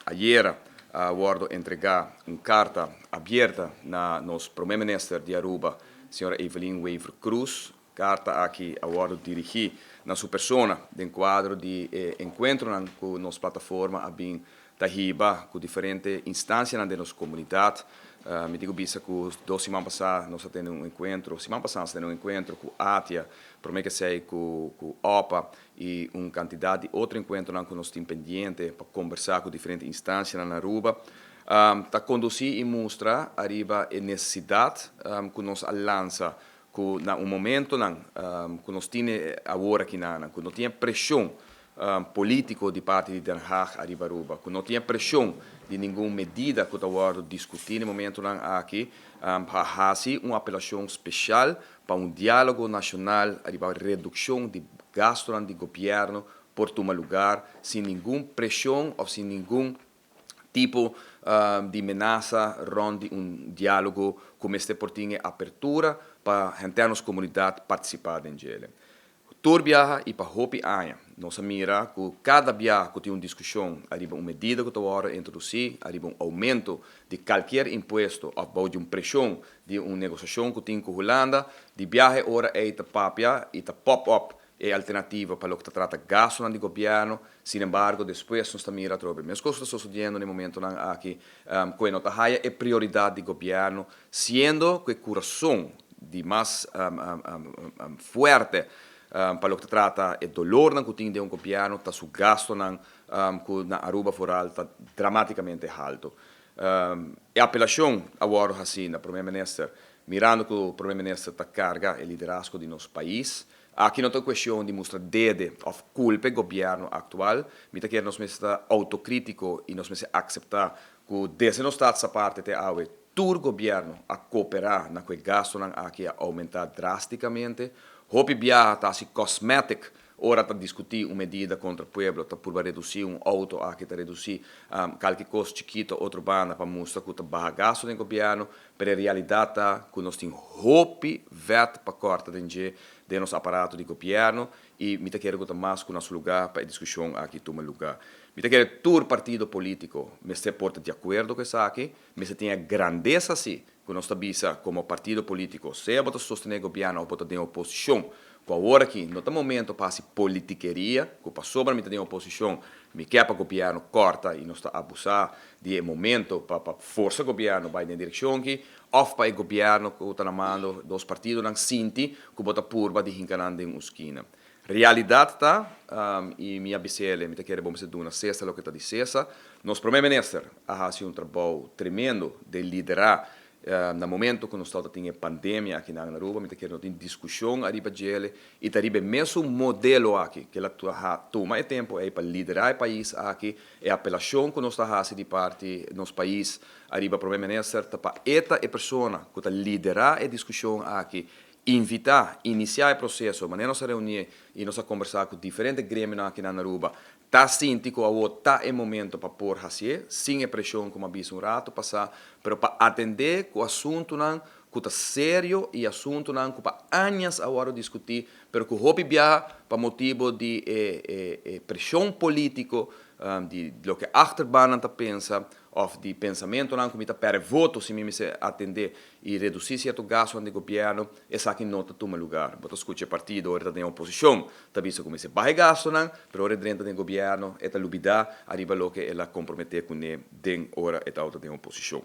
Ayera a wordo entrega un carta abierta na nos Prome Minister di Aruba, Sra. Evelyn Wever-Croes. Carta aki a wordo dirigi na su persona den cuadro di e encuentronan cu nos plataforma a bin ta hiba cu diferente instancianan den nos comunidad. Mi tin cu bisa cu 2 siman pasa nos a tene un encuentro, siman pasa nos a tene un encuentro cu ATIA, prome cu esey cu OPA y un cantidad di otro encuentronan cu nos tin pendiente pa conversa cu diferente instancianan na Aruba. Ta conduci y mustra ariba e necesidad cu nos a lansa cu na un momentonan cu nos tin awor aki nan, cu no tin presion politico di parti di Den Haag ariba Aruba, cu no tin presion di ningun medida cu ta wordo discuti na e momentonan aki, pa haci un apelacion special pa un dialogo nacional ariba reduccion di gastonan di gobierno por tuma lugar sin ningun presion of sin ningun tipo di menasa rond di un dialogo cu mester por tin apertura pa henter nos comunidad participa den dje. Tur biaha y pa hopi aña, nos a mira cu cada biaha cu tin un discusion ariba un medida cu ta wordo introduci, ariba un aumento di cualkier impuesto of bou di un presion di un negociacion cu tin cu Hulanda, di biaha ora ey ta papia y ta pop up e alternativa pa loke ta trata gastonan di gobierno. Sin embargo, despues nos ta mira atrobe mescos ta sucediendo na e momentonan aki, cu no ta haya e prioridad di gobierno, siendo cu e curason di mas fuerte pa loke ta trata e dolornan cu tin den un gobierno ta su gastonan, cu na Aruba vooral ta dramaticamente halto. E apelacion awor asina na Prome Minister, mirando cu Prome Minister ta carga e liderazgo di nos pais, aki no ta cuestion di mustra dede of culpa e gobierno actual. Mi ta kere nos mester ta autocritico y nos mester acepta cu desde nos Staats Aparte te awe, tur gobierno a coopera na cu e gastonan aki a aumenta drasticamente. Hopi biaha ta asina cosmetic ora ta discuti un medida contra pueblo, ta purba reduci un auto aki, ta reduci cualkier cos chikito otro banda pa mustra cu ta baha gasto den gobierno, pero e realidad ta cu nos tin hopi vet pa corta den dje den nos aparato di gobierno y mi ta kere cu ta mas cu na su lugar pa e discusion aki tuma lugar. Mi ta kere tur partido politico mester por ta di acuerdo cu esaki, mester tin grandesa si cu nos ta bisa como partido politico, sea bo ta sostene gobierno of bo ta den oposicion, cu awor aki no ta momento pa haci politikeria, cu pasobra mi ta den oposicion, mi kier pa gobierno corta y nos ta abusa di e momento pa forsa gobierno bay den direccion aki, of pa e gobierno cu ta na mando, dos partidonan sinti cu bo ta purba di hinca nan den un skina. Realidad ta, y mi a bis'ele, mi ta kere bon duna Cesar loke ta di Cesar, nos Prome Minister a haci un trabou tremendo di lidera na momento cu nos tin pandemia aki na Aruba. Mi ta kere no tin discusion ariba dje y ta riba mesun modelo aki cu el a tuma e tempo ey pa lidera e pais aki. E apelacion cu nos ta haci di parti nos pais ariba Prome Minister ta pa e ta e persona cu ta lidera e discusion aki, invita, inicia e proceso, manera nos a reuni y nos a conversa cu diferente gremio aki na Aruba, ta sinti cu awo ta e momento pa por haci, sin e presion como a bisa un rato pasa, pero pa atende cu asuntonan cu ta serio y asuntonan cu pa aña a wordo discuti, pero cu hopi biaha pa motibo di e presion politico, di loke achterban ta pensa, of di pensamentonan cu mi ta perde voto si mi mester atende y reduci cierto gasto di gobierno, esaki no ta tuma lugar. Bo ta scucha partido ora ta den oposicion, ta bisa cu mester baha gastonan, pero ora drenta den gobierno, e ta lubida ariba loke el a compromete cu ne den ora e ta den oposicion.